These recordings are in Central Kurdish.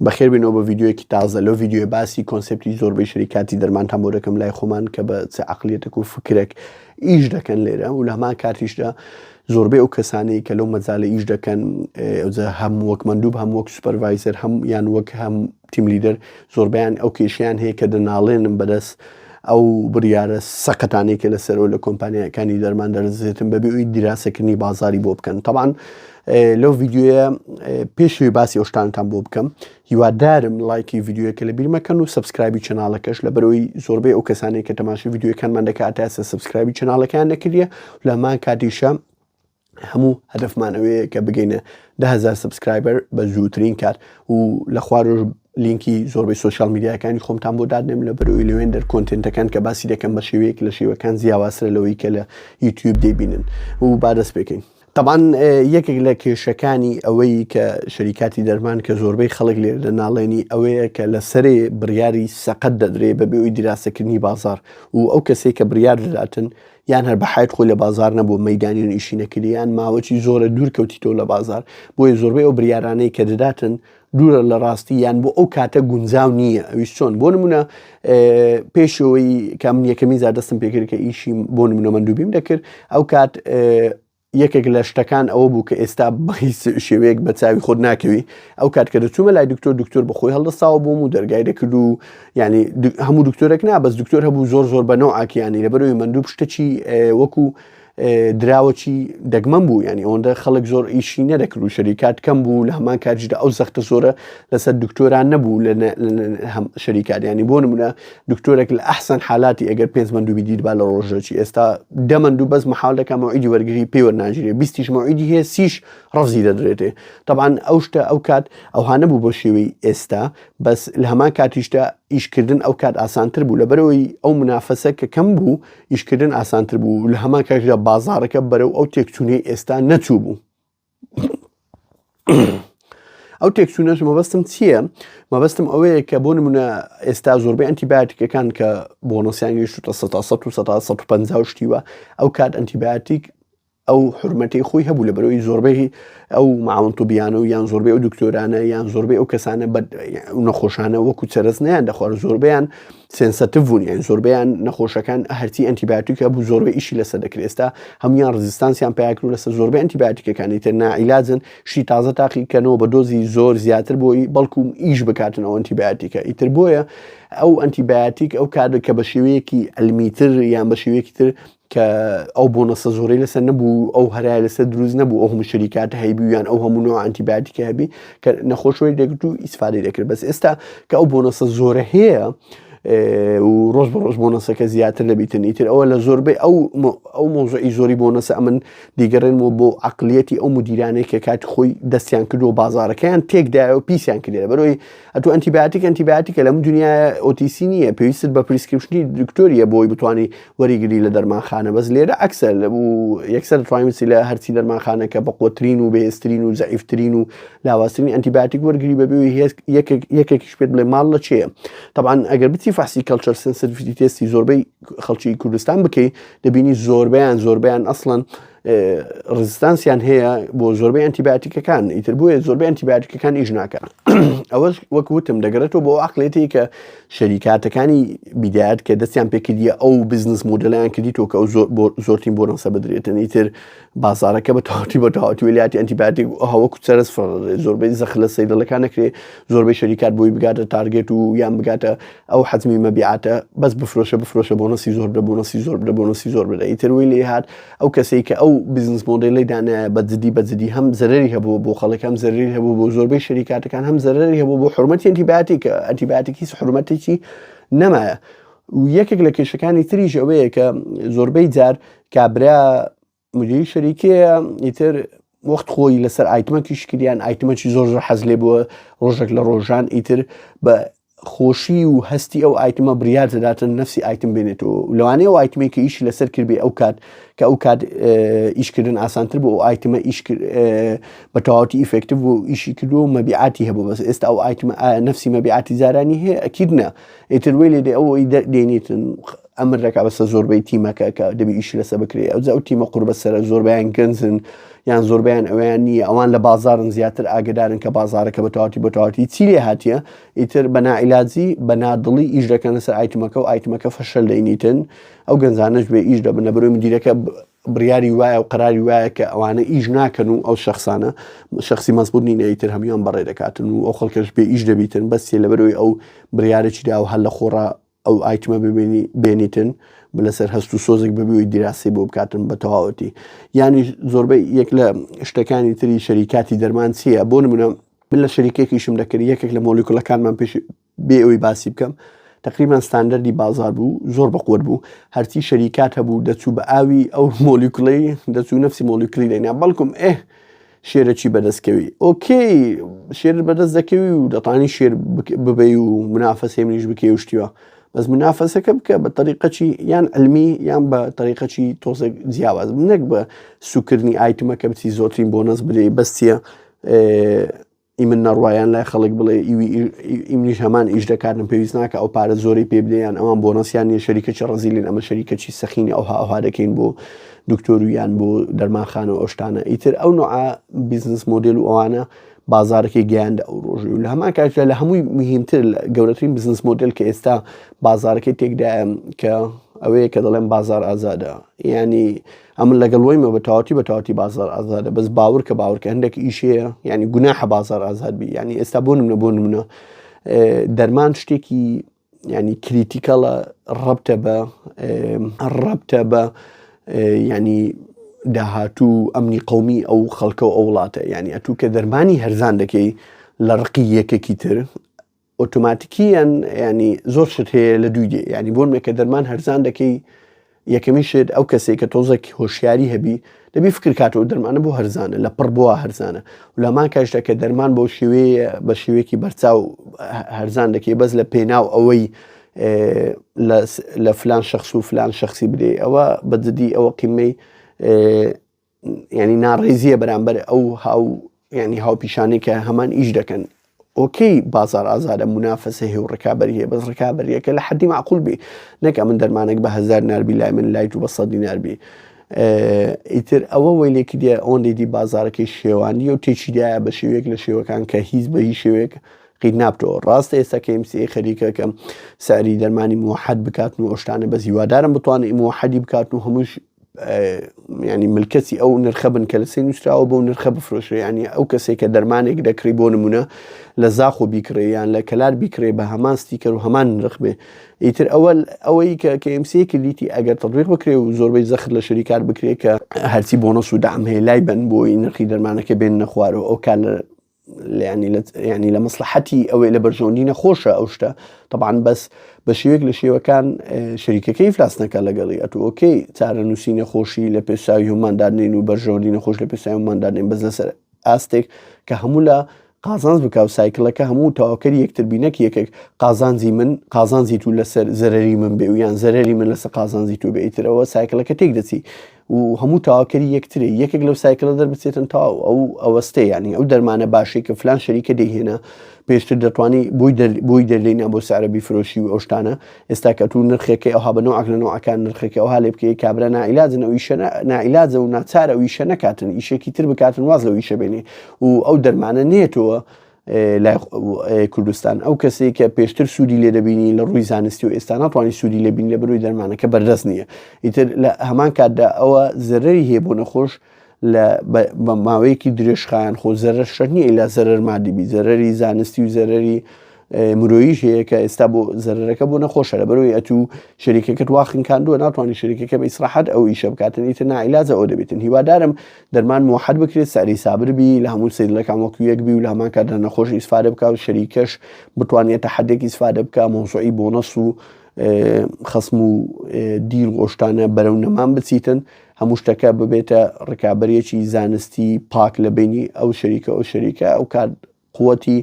بەخێربێنەوە بە ڤیدیۆیەکی تازە لەو ڤیدیۆیە باسی concept ی زۆربەی شەریکاتی دەرمانتان بۆ دەکەم لای خۆمان کە بە چ عەقلیەتێک و فکرێک ئیش دەکەن لێرە و لە هەمان کاتیشدا زۆربەی ئەو کەسانەی کە لەو مەجالە ئیش دەکەن ئەوجا هەم وەک مەندوب هەم وەک supervisor هەم یان وەک هەم team leader زۆربیان ئەو کێشیان هەیە کە دەناڵێنم بەدەست ئەو بڕیارە سەقەتانەی کە لەسەرەوە لە کۆمپانیاکانی دەرمان دەرزێتن بەبێ ئەوی دیراسەکردنی بازاری بۆ بکەن تەبعەن لەو ڤیدیۆیە پێشوی باسی ئەو شتانتان بۆ بکەم هیوادارم لایکی ڤیدیۆیەکە لە بیرمەکەن و subscribe ی channel ەکەش لە بەرەوەی زۆربەی ئەو کەسانەی کە تەماشی ڤیدیۆەکانمان دەکات تا ئێستا subscribe ی channel ەکەیان نەکردیە لە هەمان کاتیشە هەموو هەدەفمان ئەوەیە کە بگەینە 10هزار subscriber بە زووترین کات و لە خوارۆش لینکی زۆربەی social media کانی خۆمتان بۆ دادنێم لە بەرەوەی لەوێندەر content ەکان کە باسی دەکەم بە شێوەیەک لە شێوەکان جیاوازترە لەوەی کە لە یوتیوب دەیبینن و با دەست پێکەین. تەبعەن یەکێک لە کێشەکانی ئەوەی کە شەریکاتی دەرمان کە زۆربەی خەڵک لێرە دەناڵێنی ئەوەیە کە لە سەرێ بڕیاری سەقەت دەدرێ بەبێ ئەوی دیراسەکردنی بازار و ئەو کەسێک کە بڕیار دەداتن یان هەر بە حیات خۆی لە بازار نەبوو مەدانیان ئیشی نەکردی یان ماوەی زۆرە دوور کەوتیتەوە لە بازار بۆیە زۆربەی ئەو بریارانەی کە دەداتن دوورە لە ڕاستی یان بۆ ئەو کاتە گونجاو نییە ئەویش چۆن بۆ نمونە پێشەوەی کە من یەکەمین جار دەستم پێکرد کە ئیشی بۆ نمونە مەندوبیم دەکرد ئەو کات یەکێک لە شتەکان ئەوە بوو کە ئێستا بە هیچ شێوەیەک بە چاوی خۆت ناکەوی ئەو کات کە دەچوومە لای دکتۆر دکتۆر بەخۆی هەڵدەساوە بووم و دەرگای دەکرد و ینی هەموو دکتۆرێک نا بەس دکتۆر هەبوو زۆر زۆر بە نەوعاکیانی لەبەرەوەی مەندوب شتەکی وەکو دراوەکی دەگمەن بوو یانی ئەوەندە خەڵک زۆر ئیشی نەدەکرد و شەریکات کەم بوو لە هەمان کاتیشدا ئەو زەختە زۆرە لەسەر دکتۆران نەبوو لە شەریکات ینی بۆ نمونە دکتۆرێک لە ئەحسەن حالاتی ئەگەر پێنج مەندوبی دیتبا لە ڕۆژەکی ئێستا دە مەندوب بەس محال دەکا مەوعیدی وەرگری پێ وەرناگیرێ بیستیش مەوعیدی هەیە سیش ڕەفزی دەدرێتێ تەبعەن ئەو شتە ئەو کات ئەوها نەبوو بۆ شێوەی ئێستا بەس لە هەمان کاتیشدا ئیشکردن ئەو کات ئاسانتر بوو لەبەرەوەی ئەو منافەسە کە کەم بوو ئیشکردن ئاسانتر بوو لە هەمان کاتیشدا بازاڕەکە بەرەو ئەو تێکچوونەی ئێستا نەچوو بوو. ئەو تێکچوونەش مەبەستم چییە؟ مەبەستم ئەوەیە کە بۆ نمونە ئێستا زۆربەی ئەنتیبایۆتیکەکان کە bonus یان گەیشتوتە 100 و 150 شتیوە ئەو کات ئەنتیبایۆتیک ئەو حورمەتەی خۆی هەبوو لە بەرەوەی زۆربەی ئەو معاون طبیانە و یان زۆربەی ئەو دکتۆرانە یان زۆربەی ئەو کەسانە بە نەخۆشانە وەکو چەرەس نیان دەخوارد زۆربەیان sensitive بوون یان زۆربەیان نەخۆشەکان هەرچی ئەنتیبایۆتیک هەبوو زۆربەی ئیشی لەسەر دەکرێت ئێستا هەمویان resistance یان پیاکرد لەسەر زۆربەی ئەنتیبایۆتیکەکانی تر ناعیلاجن شتی تازە تاقیکەنەوە بە dose ی زۆر زیاتر بۆی بەڵکو ئیش بکاتنەوە ئەنتیبایۆتیکە ئیتر بۆیە ئەو ئەنتیبایۆتیک ئەو کارە کە بە شێوەیەکی علمیتر یان بە شێوەیەکی تر کە ئەو bonus ە زۆرەی لەسەر نەبوو ئەو هەرای لەسەر دروست نەبوو ئەو هەموو شەریکاتە هەیبوو یان ئەو هەموو نوع ئەنتیبایۆتیکە هەبی کە نەخۆشەوەی دەگرت و ئیسفادەی دەکرد بەس ئێستا کە ئەو bonus ە زۆرە هەیە و ڕۆژ بە ڕۆژ bonus ەکە زیاتر دەبیتن ئیتر ئەوە لە زۆربەی ئەو ئەو مۆزعی زۆری bonus ە ئەمن دیگەڕێنمەوە بۆ عقلیەتی ئەو مدیرانەی کە کاتی خۆی دەستیان کردو بازارەکەیان تێکدایە و پیسیان کردێ بەرەوەی ئەتو ئەنتیباتیک ئەنتیباتیکە لەم دنیا OTC نییە پێویستت بە prescription ی دکتۆریە بۆی بتانی وەریگری لە دەرمانخانە بەس لێرە عەکسە لە بوو یەکسەر دەتوانین بچی لە هەرچی دەرمانخانەکە بەقوەترین و بەهێزترین و زەعیفترین و لاوازترین ئەنتیباتیک وەرگری بەبێ یەکێک یەکێکیش پێت بڵێ ماڵ لە چێە تەبعەن ئەگەر بچی فەحسی culture sensitivity test ی زۆربەی خەڵکی کوردستان بکەی دەبینی زۆربەیان زۆربەیان ئەسڵەن resistance یان هەیە بۆ زۆربەی ئەنتیباتیکەکان ئیتر بۆیە زۆربەی ئەنتیباتیکەکان ئیش ناکەن ئەوەش وەک وتم دەگەڕێتەوە بۆ عقلێتی کە شەریکاتەکانی بیدایەت کە دەستیان پێکردیە ئەو business model یان کردیتەوە کە ئەو زۆرترین bonus ە بدرێتن ئیتر بازارەکە بە تەواوەتی بە تەواوەتی ویلایەتی ئەنتیباتیک هەوەکو چەرەس فڕ زۆربەی زەخت لە سەیدەڵەکان نەکرێ زۆربەی شەریکات بۆی بگاتە target و یان بگاتە ئەو حەجمی مەبیعاتە بەس بفرۆشە بفرۆشە bonus ی زۆر بدە bonus ی زۆر بدە bonus ی زۆر بدە ئیتر وی لێ هات ئەو کەسەی کە ئەو business model ەی دانایە بە جدی بە جدی هەم زەرەری هەبوو بۆ خەڵک هەم زەرەری هەبوو بۆ زۆربەی شەریکاتەکان هەم زەرەری هەبوو بۆ حرمەتی ئەنتیباتیک ئەنتیباتیک هیچ حرمەتێکی نەمایە و یەکێک لە کێشەکانی تریش ئەوەیە کە زۆربەی جار کابرا مدیری شەریکەیە ئیتر وەخت خۆی لەسەر item ەکیش کردیان item ەکی زۆر زۆر حەز لێ بووە ڕۆژێک لە ڕۆژان ئیتر بە خۆشی و هەستی ئەو item ە بریار دەداتن نفسی item بێنێتەوە لەوانەیە ئەو item ێک کە ئیشی لەسەر کردبێ ئەو کات کە ئەو کات ئیشکردن ئاسانتر بۆ ئەو item ە ئیش بە تەواوەتی effective بوو ئیشی کردو و مەبیعاتی هەبوو بەس ئێستا ئەو item ە نفسی مەبیعاتی جارانی هەیە ئەکید نا ئیتر وی لێ دێ ئەو دێنیتن ئەمر دەکا بەسەر زۆربەی تیمەکە کە دەبی ئیشی لەسەر بکرێ ئەوجا ئەو تیمە قوربەسەرە زۆربەیان گەنجن. یان زۆربیان ئەویان نییە ئەوان لە بازارن زیاتر ئاگدارن کە بازارەکە بە تەواتی بە تەواتی چی لێ هاتیە ئیتر بە ناعیلاجی بە نادڵی ئیش دەکەن لەسەر item ەکە و item ەکە فەشەل دەینیتن ئەو گەنجانەش بێ ئیش دەبن لە بەرەوەی مدیرەکە بڕیاری وایە و قەراری وایە کە ئەوانە ئیش ناکەن و ئەو شخصانە شخصی مەزبوط نینە ئیتر هەموان بەڕێ دەکاتن و ئەو خەڵکەش بێ ئیش دەبیتن بەس لەبەرەوەی ئەو بڕیارێکی دا و هەر لە خۆڕا ئەو item ە ببینی بێنیتن لەسەر هەست و سۆزێک ببووی دیراسی بۆ بکاتن بە تەواوەتی یانی زۆربەی یەک لە شتەکانی تری شەریکاتی دەرمان چییە بۆ نمونە من لە شەریکێکیشم دەکرد یەکێک لە مۆلیکولەکانمان پێش بێ ئەوی باسی بکەم تقریبان ستاندەردی بازار بوو زۆر بەقوت بوو هەرچی شەریکات هەبوو دەچوو بە ئاوی ئەو مۆلیکولی دەچوو نفسی مۆلیکلی دەینا بەڵکم ئێ شێرەکی بەدەست کەوی okay شێرت بەدەست دەکەوی و دەتانی شێر ببەی و منافەسەی منیش بکەی و شتیوە بەس منافەسەکە بکە بە تەریقەچی یان علمی یان بە تەریقەچی تۆزێک جیاواز نەک بە سوکردنی item ەکە بچی زۆرترین بۆنەس بدەی بەستیە ئی من نەڕوا یان لای خەڵک بڵێ ئی منیش هەمان ئیش دەکاتم پێویست ناکە ئەو پارە زۆری پێ بدەیان ئەوان بۆنەسیان نیە شەریکەکی ڕەزیلین ئەمە شەریکەکی سەخینی ئەوها ئەوها دەکەین بۆ دکتۆر و یان بۆ دەرمانخانە و ئەو شتانە ئیتر ئەو نوعە business model و ئەوانە بازارەکەی گەیاندە ئەو ڕۆژی و لە هەمان کاتدا لە هەمووی مهمتر گەورەترین business model کە ئێستا بازارەکەی تێکدایە کە ئەوەیە کە دەڵێن بازار ئازادە ینی ئەمن لەگەڵ وەیمە بە تەواوەتی بە تەواوەتی بازار ئازادە بەس باور کە باور کە هەندێک ئیشەیە یعنی گوناحە بازار ئازاد بی یعنی ئێستا بۆ نمونە بۆ نمونە دەرمان شتێکی ینی critical ە ڕەبتە بە ڕەبتە بە ینی داهاتوو ئەمنی قومی ئەو خەڵکە و ئەو وڵاتە ینی ئەتوو کە دەرمانی هەرزان دەکەی لە ڕقی یەکێکی تر ئۆتۆماتیکیەن ینی زۆر شت هەیە لە دوی دێ ینی بۆن کە دەرمان هەرزان دەکەی یەکەمی شت ئەو کەسێک کە تۆزێک هۆشیاری هەبی دەبی فکر کاتەوە دەرمانە بۆ هەرزانە لە پڕ بۆ هەرزانە لەمان کاشدا کە دەرمان بۆ شێوەیە بە شێوەیەکی بەرچاو هەرزان دەکەی بەس لە پێناو ئەوەی لە فلان شخص و فلان شخصی بدەی ئەوە بەجددی ئەوە قیمەی ینی ناڕێزیە بەرامبەر ئەو هاو ینی هاوپیشانەی کە هەمان ئیش دەکەن okay بازار ئازادە منافەسە هەیە و ڕکابەری هەیە بەس ڕکابەریەکە لە حدی معقول بی نەک ئەمن دەرمانێک بە هزار ناربی لای من لای تو بە سە دینار بی ئیتر ئەوە وەی لێکی دیە ئەوەندەی دی بازارەکەی شێوانی و تێچیدایە بە شێوەیەک لە شێوەکان کە هیچ بە هیچ شێوەیەک قیت نابتەوە ڕاستە ئێستا KMCA خەریکە کە سعری دەرمانی موحد بکات و ئەو شتانە بەس هیوادارم بتوانێت موحدی بکات و هەمووش ینی ملکەچی ئەو نرخە بن کە لەسەر نووسراوە بۆ نرخە بفرۆشێ ینی ئەو کەسێک کە دەرمانێک دەکڕی بۆ نمونە لە زاخۆ بیکڕێ یان لە کەلار بیکڕێ بە هەمان ستیکەر و هەمان نرخ بێ ئیتر ئەوە ئەوەی کە KMC کردیتی ئەگەر تطبیق بکرێ و زۆربەی زەخت لە شەریکار بکرێ کە هەرچی بۆنەس و دام هەیە لای بن بۆی نرخی دەرمانەکە بێن نەخوارەوە ئەو کار ینی ینی لە مەسلحەتی ئەوەی لە بەرژەوەندی نەخۆشە ئەو شتە طبعاان بەس بە شێوەیەک لە شێوەکان شەریکەکەی ئیفلاس نەکە لەگەڵی ئەتو okay چارەنووسی نەخۆشی لە پێشاوی هەماندانین و بەرژەوەندی نەخۆش لە پێشاوی هەماندانین بەس لەسەر ئاستێک کە هەموو لە قازانج بکە و cycle ەکە هەموو تەواوکەری یەکتر بینەک یەکێک قازانجی من قازانجی تو لەسەر زەرری من بێ و یان زەرری من لەسەر قازانجی تو بێ ئیترەوە cycle ەکە تێک دەچی و هەموو تەواوکەری یەکترێ یەکێک لەو cycle ە دەربچێتن تەواو ئەو ئەوەستێ یانی ئەو دەرمانە باشەی کە فلان شەریکە دەیهێنا پێشتر دەتوانی بۆی دەر بۆی دەردەینا بۆ سعرە بیفرۆشی و ئەو شتانە ئێستا کە تو نرخێکی ئەوها بە نوعک لە نوعەکان نرخێکی ئەوها لێ بکەی کابرا نائیلاجن ئەو ئیشە نائیلاجە و ناچارە ئەو ئیشە نەکاتن ئیشێکی تر بکاتن واز لەو ئیشە بێنێ و ئەو دەرمانە نێتەوە لای کوردستان ئەو کەسێک کە پێشتر سوودی لێ دەبینی لە ڕووی زانستی و ئێستا ناتوانانی سوودی لێ بینی لە بەروی دەرمانەکە بەردەست نییە ئیتر لە هەمان کاتدا ئەوە زەرری هەیە بۆ نەخۆش لە بە ماوەیەکی درێژخایەن خۆ زەرەر شەرت نییە ئیلا زەرەر مادی بی زەرەری زانستی و زەرەری مرۆیش هەیە کە ئێستا بۆ زەرەرەکە بۆ نەخۆشە لە بەرەوەی ئەتوو شەریکەکەت وا خنکاندووە ناتوانانی شەریکەکە بە ئیسراحەت ئەو ئیشە بکاتن ئیتر نائیلاجە ئەو دەبێتن هیوادارم دەرمان موحد بکرێت سعری سابر بی لە هەموو سەیدلەکان وەکو یەک بی و لە هەمان کاتدا نەخۆش ئیسفادە بکا و شەریکەش بتوانێت تەحەدێک ئیسفادە بکا مەوزوعی بۆنەس و خەسم و deal و ئەو شتانە بەرەو نەمان بچیتن هەموو شتەکە ببێتە ڕکابەرێکی زانستی پاک لە بینی ئەو شەریکە ئەو شەریکە ئەو کات قوتی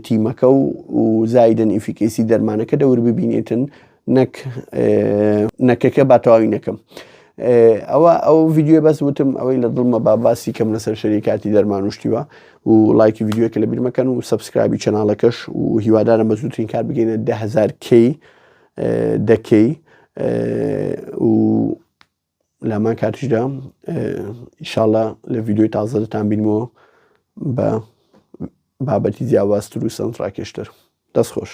تیمەکە و و زایدن efficacy دەرمانەکە دەور ببینێتن نەک نەکەکە با تەواوی نەکەم ئەوە ئەو ڤیددیو بەس وتم ئەوەی لە دڵمە با باسی کەم لەسەر شەریکاتی دەرمان وشتیوە و لایکی ڤیددیوەکە لە بیرمەکەن و subscribe ی channel ەکەش و هیوادارم بە زووترین کار بگەینە دههزار K دەکەی و. لامان کاتیشدا ئیشاڵە لە ڤیددیوی تازە دەتان بینمەوە بە بابەتی جیاوازتر و سەنجڕاکێشتر. دەست خۆش.